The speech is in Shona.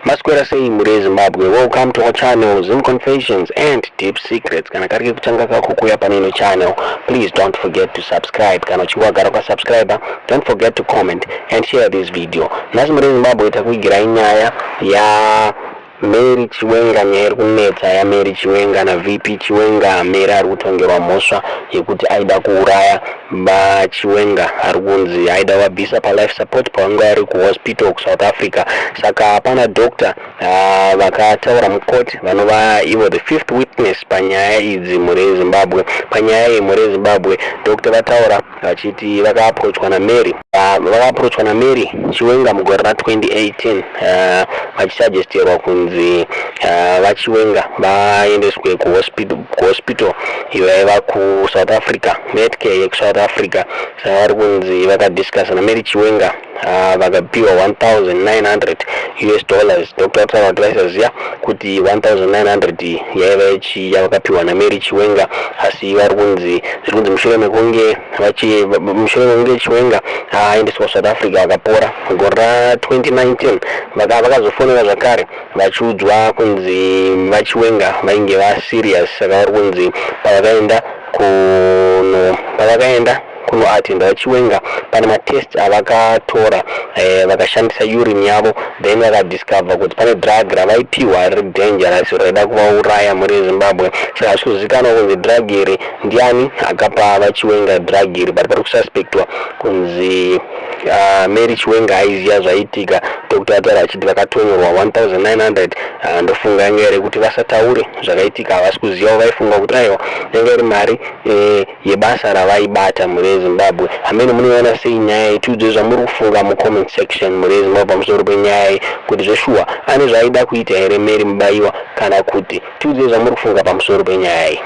Maswera sei mhuri yeZimbabwe? Welcome to our channel, Zim Confessions and Deep Secrets. Kana kari kekutanga kako kuuya pane ino channel, please don't forget to subscribe. Kana uchinge wagara ukasubscribe, don't forget to comment and share this video. Nhasi mhuri yeZimbabwe takuigirai nyaya ya Mary Chiwenga, nyaya iri kunetsa yaMary Chiwenga naVP Chiwenga. Mary ari kutongerwa mhosva yekuti aida kuuraya VaChiwenga, ari kunzi aida kuvabvisa palife support pavanga vari kuhospital kuSouth Africa. Saka pana doctor vakataura mucourt, vanova ivo the fifth witness panyaya idzi, mhuri yeZimbabwe. Panyaya iyi, mhuri yeZimbabwe, doctor vataura vachiti vakaapproachwa naMary, vakaapproachwa naMary Chiwenga mugore ra2018, vachisuggesterwa kunzi VaChiwenga vaendeswe kuhospital iyo yaiva kuSouth Africa, Netcare yekuSouth Africa. Saka vari kunzi vakadiscussa naMary Chiwenga, vakapiwa 1900 US dollars. Dr vataura kuti vaisaziva kuti 1900 yaiva yavakapiwa naMary Chiwenga, asi vari kunzi, zviri kunzi mushure mekunge Chiwenga aendeswa kuSouth Africa vakapora gore ra2019, vakazofonera zvakare vachiudzwa kunzi VaChiwenga vainge vaserious. Saka vari kunzi pavakaenda kunoatenda VaChiwenga, pane matest avakatora, vakashandisa urine yavo, then vakadiscover kuti pane drug ravaipiwa riri dangerous, raida kuvauraya, mhuri yeZimbabwe. Saka hazvisi kuzivikanwa kunzi drug iri ndiani akapa VaChiwenga drug iri, but pari kususpectwa kunzi Mary Chiwenga aiziva zvaiitika. Dr ataura achiti vakatonyorwa 1900, ndofunga yanga iri kuti vasataure zvakaitika. Havasi kuzivawo, vaifunga kuti aiwa, yanga iri mari yebasa ravaibata. Mhuri yeZimbabwe, hamene munoiona sei nyaya iyi? Tiudzei zvamuri kufunga mucomment section, mhuri yeZimbabwe, pamusoro penyaya iyi, kuti zveshuwa ane zvaaida kuita here Mary Mubayiwa kana kuti. Tiudzei zvamuri kufunga pamusoro penyaya iyi.